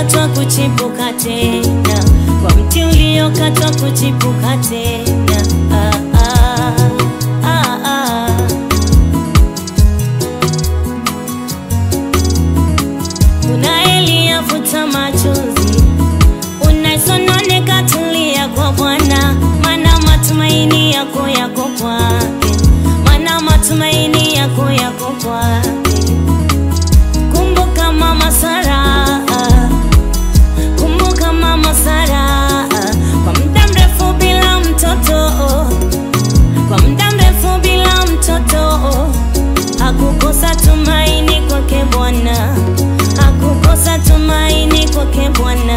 uliokatwa kuchipuka tena, kwa mti uliokatwa kuchipuka tena. Ah, ah, ah, ah. Unaeliyafuta machozi, unasononeka, tulia kwa Bwana, maana matumaini yako yako kwake, maana matumaini yako yako kwake. Kumbuka mama Sara, kumbuka mama Sara, kwa muda mrefu bila mtoto, kwa muda mrefu bila mtoto, hakukosa tumaini kwake Bwana, hakukosa tumaini kwake Bwana.